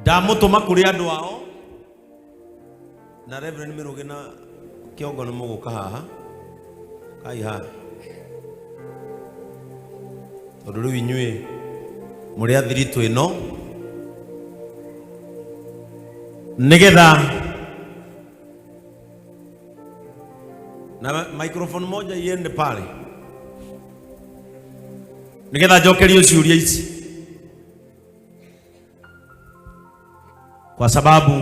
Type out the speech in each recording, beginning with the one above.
Ndamũtũma kũrĩ andũ ao na Reverend Mĩrũgĩ na Kĩongo nĩ mũgũka haha kai haha tondũ rĩu inyuĩ mũrĩ a thiritũ ĩno nĩgetha na microphone moja iende pale nĩgetha njokerio ciũria ici kwa sababu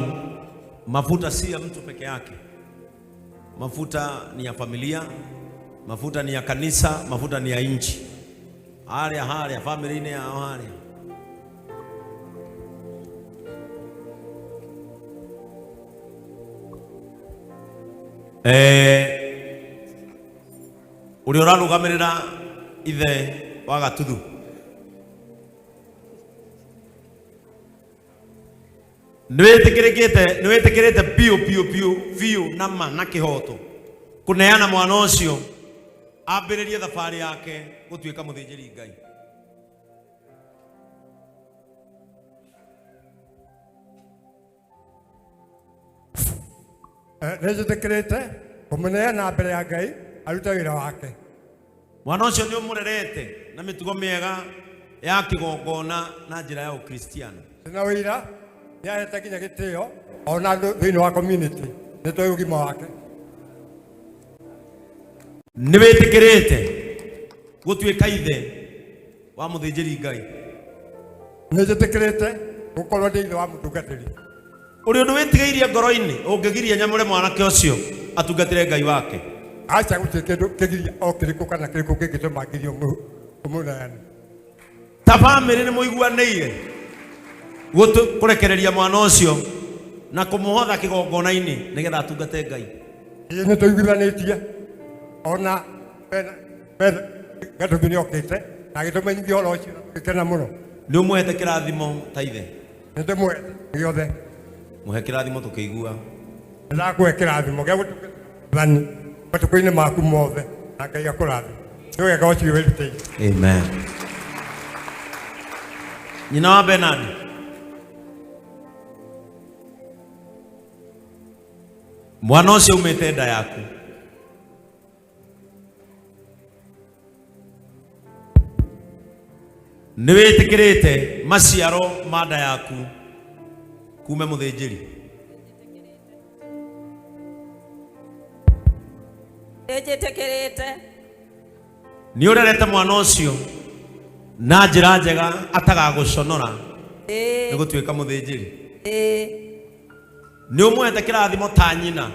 mafuta si ya mtu peke yake. Mafuta ni ya familia, mafuta ni ya kanisa, mafuta ni ya nchi. Haria haria family-inĩ yao haria. Eh, ũrĩa ũrarũgamĩrĩra ithe wa Gatuthu nĩwĩtĩkĩrĩkĩte nĩwĩtĩkĩrĩte biũ biũ biũ biũ na ma na kĩhoto kũneana mwana ũcio ambĩrĩrie thabarĩ yake gũtuĩka mũthĩnjĩri Ngai. Nĩnjĩtĩkĩrĩte kũmũneana mbere ya Ngai arute wĩra wake. Mwana ũcio nĩ ũmũrerete na mĩtugo mĩega ya kĩgongona na njĩra ya Ũkristiano. Ndĩna ũira nĩ ahete nginya gĩtĩo ona andũ thĩinĩ wa community nĩ tũĩ ũgima wake. Nĩ wĩtĩkĩrĩte gũtuĩka ithe wa mũthĩnjĩri Ngai. Nĩ njĩtĩkĩrĩte gũkorwo ndĩ ithe wa mũtungatĩri. Ũrĩ ũndũ wĩtigĩirie ngoro-inĩ ũngĩgiria nyamũre mwanake ũcio atungatĩre Ngai wake? Aca, gũtirĩ kĩndũ kĩgiria o kĩrĩkũ kana kĩrĩkũ kĩngĩtũma ngirie kũmũneana. Ta bamĩrĩ nĩ mũiguanĩire kũrekereria mwana ũcio na kũmũhotha kĩgongona-inĩ nĩgetha atungate Ngai? Ĩĩ, nĩ tũiguithanĩtie ona Gatũthi nĩ okĩte na agĩtũmenyithia ũhoro ũcio na tũgĩkena mũno. Nĩ ũmũhete kĩrathimo ta ithe? Nĩ ndĩmũhete gĩothe. Mũhe kĩrathimo tũkĩigua. Nĩndakũhe kĩrathimo gĩa gũtungata Mwathani matukũ-inĩ maku mothe na Ngai akũrathime. Nĩ wega ũcio wĩrutĩire. Amen. Nyina wa Bernard. Mwana ũcio umĩte nda yaku. Nĩ wĩtĩkĩrĩte maciaro ma nda yaku kume mũthĩnjĩri. Nĩnjĩtĩkĩrĩte. Nĩ ũrerete mwana ũcio na njĩra njega atagagũconora nĩ gũtuĩka mũthĩnjĩri. Ĩĩ. Nĩ ũmũhete kĩrathimo ta nyina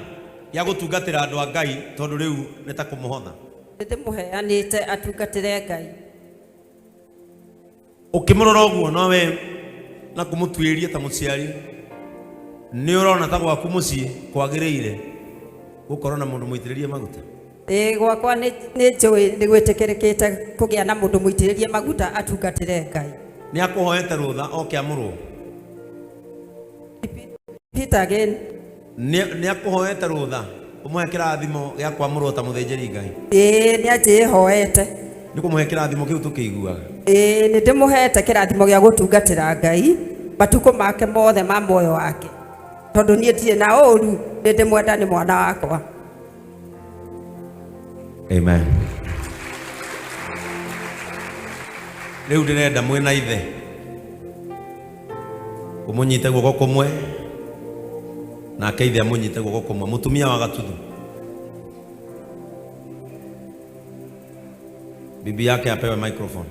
gĩa gũtungatĩra andũ a Ngai tondũ rĩu nĩ ta kũmũhotha. Nĩndĩmũheanĩte atungatĩre Ngai. Ũkĩmũrora ũguo nowe na kũmũtuĩria ta mũciari, nĩ ũrona ta gwaku mũciĩ kwagĩrĩire gũkorwo na mũndũ mũitĩrĩrie maguta? Ĩĩ, gwakwa nĩ njũĩ nĩ gwĩtĩkĩrĩkĩte kũgĩa na mũndũ mũitĩrĩrie maguta atungatĩre Ngai. Nĩ akũhoete rũtha oke amũrwo? Repeat again. Nĩ akũhoete rũtha ũmũhe kĩrathimo gĩa kwamũrwo ta mũthĩnjĩri Ngai? Ĩĩ, nĩ anjĩhoete. Nĩ kũmũhe kĩrathimo kĩu tũkĩiguaga? Ĩĩ, nĩ ndĩmũhete kĩrathimo gĩa gũtungatĩra Ngai matukũ make mothe ma muoyo wake, tondũ niĩ ndirĩ na ũru, nĩ ndĩmwenda nĩ mwana wakwa. Amen. Rĩu ndĩrenda mwĩ na ithe ũmũnyite guoko kũmwe nake ithe amũnyite guoko kũmwe. Mũtumia wa Gatuthu, bibi yake apewe microphone.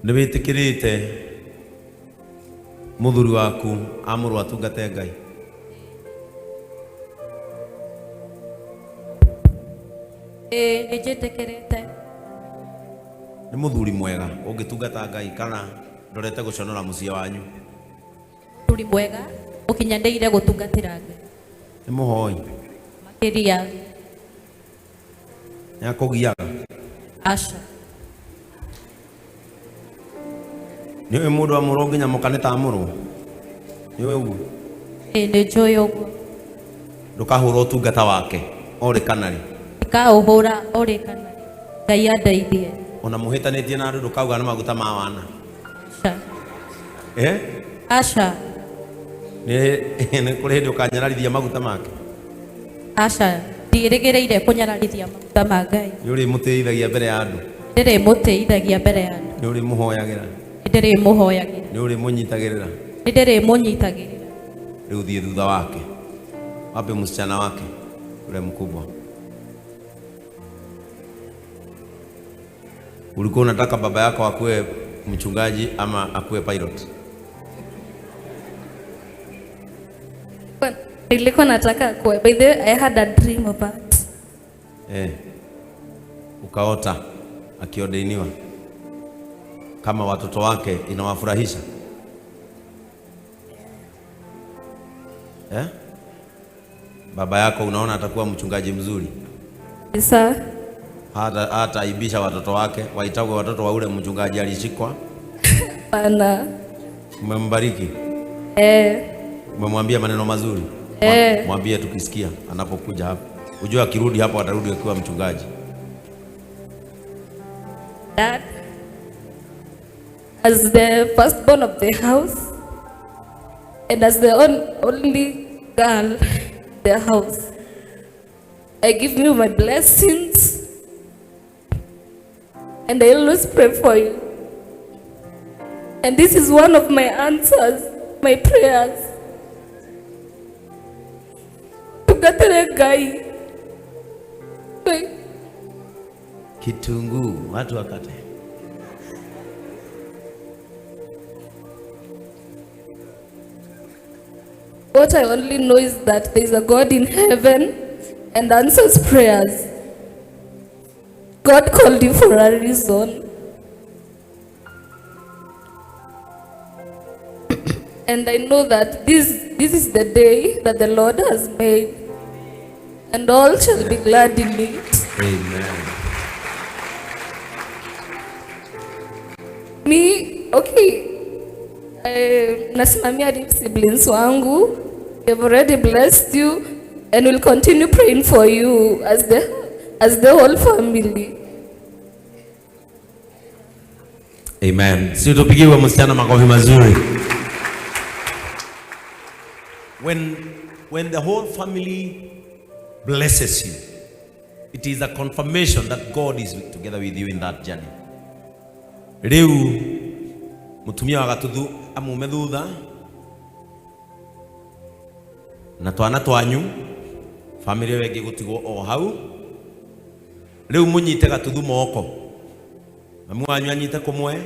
Nĩ wĩtĩkĩrĩte mũthuri waku amũrwo atungate Ngai? Ĩĩ, nĩ njĩtĩkĩrĩte. Nĩ mũthuri mwega ũngĩtungata Ngai kana ndorete gũconora mũciĩ wanyu? Mũthuri mwega ũkinyanĩire gũtungatĩra Ngai. Nĩ mũhoi? Makĩria. Nĩ akũgiaga? Aca. Nĩ ũĩ mũndũ amũrwo nginya mũka nĩ ta amũrwo? Nĩ ũĩ ũguo? Ĩĩ, nĩ njũĩ ũguo. Ndũkahũra ũtungata wake orĩ kana rĩ? Ndikaũhũra orĩ kana rĩ. Ngai andeithie. Ona muhĩtanĩtie na andũ ndũkauga nĩ maguta ma wana. Aca. Eh? Aca. Nĩ kũrĩ hĩndĩ ũkanyararithia maguta make. Aca. Ndiĩrĩgĩrĩire kũnyararithia maguta ma Ngai. Nĩ ũrĩmũtĩithagia mbere ya andũ. Ndĩrĩmũtĩithagia mbere ya andũ. Nĩ ũrĩmũhoyagĩra. Nĩndĩrĩmũhoyagĩra. Nĩ ũrĩmũnyitagĩrĩra. Nĩndĩrĩmũnyitagĩrĩra. Rĩu thiĩ thutha wake. Wape msichana wake ule mkubwa. Ulikuwa unataka baba yako akuwe mchungaji ama akuwe pilot? Nilikuwa nataka kuwa. By the way, I had a dream about. Ukaota akiordainiwa kama watoto wake, inawafurahisha? Baba yako unaona atakuwa mchungaji mzuri? Sir. Hata aibisha watoto wake, waitagwe watoto wa ule mchungaji alishikwa. Hapana. Umembariki? Umemwambia maneno mazuri? Mwambie tukisikia anapokuja hapa. Ujue akirudi hapo atarudi akiwa mchungaji. Dad, as the firstborn of the house and as the only girl in the house, I give you my blessings and I always pray for you. And this is one of my answers, my prayers. Tugatere Ngai. Kitunguu watu wakate. What I only know is that there is a God in heaven and answers prayers. God called you for a reason. And I know that this is the day that the Lord has made, and all shall be glad in it. Amen. Me, okay, nasimamia siblings wangu. They've already blessed you and will continue praying for you as the whole family. Amen. Si tupigiwe msichana makofi mazuri. When the whole family blesses you, it is a confirmation that God is together with you in that journey. Riu mutumia wa Gatuthu amume thutha na twana twanyu family ĩyo ĩngĩ gũtigwo o hau. Riu munyite Gatuthu moko, mamu wanyu anyite kũmwe,